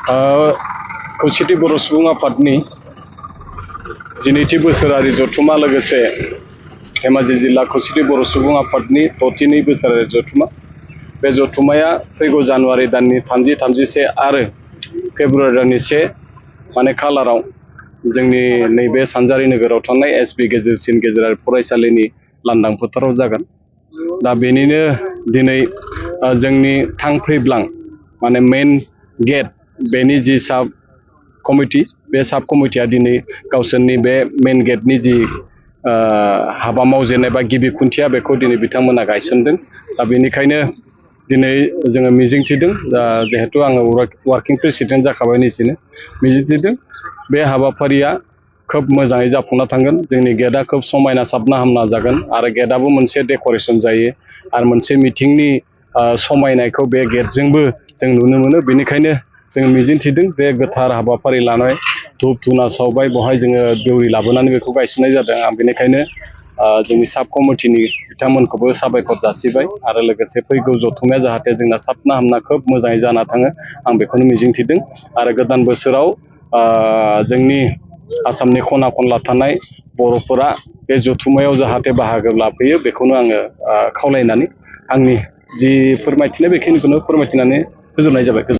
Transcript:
खौसेथि बर' सुबुं आफादनि 12थि बोसोरारि जथुमा लोगोसे धेमाजि जिल्ला खौसेथि बर' सुबुं आफादनि 6थि बोसोरारि जथुमा बे जथुमाया फैगौ जानुवारि दाननि 30, 31 आरो फेब्रुवारि दाननि 1 खालाराव जोंनि नैबे सानजारि नोगोराव थानाय एसबि गेजेरसिन गेजेरारि फरायसालिनि लांदां फोथाराव जागोन। दा बेनिनो दिनै जोंनि थांफैब्लां मेन गेट बेनि जि साब कमिटि बे साब कमिटिया दिनै गावसोरनि बे मेन गेटनि जि हाबा मावजेननाय बा गिबि खुन्थिया बेखौ दिनै बिथांमोना गायसनदों। दा बेनिखायनो दिनै जोङो मिजिंथिदों जिहेतु आङो वार्किं प्रेसिडेन्ट जाखाबाय निजेनो मिजिंथिदों बे हाबाफारिया खोब मोजाङै जाफुंना थांगोन। जोंनि गेटआ खोब समायना साबना हामना जागोन आरो गेटआबो मोनसे डेक'रेसन जायो आरो मोनसे मिथिंनि समायनायखौ बे गेटजोंबो जों नुनो मोनो। बेनिखायनो जों मिजिंथिदों बे गोथार हाबाफारि लानाय धुप धुना सावबाय बेवहाय जोङो देउरि लाबोनानै बेखौ गायसननाय जादों। आं बेनिखायनो जोंनि साब कमिटिनि बिथांमोनखौबो साबायखर जासिबाय आरो लोगोसे फैगौ जथुमाया जाहाथे जोंना साबना हामना खोब मोजाङै जाना थाङो आं बेखौनो मिजिंथिदों। आरो गोदान बोसोराव जोंनि आसामनि खना खनला थानाय बर'फोरा बे जथुमायाव जाहाथे बाहागो लाफैयो बेखौनो आङो खावलायनानै आंनि जि फोरमायथिनाय बेखिनिखौनो फोरमायथिनानै फोजोबनाय जाबाय।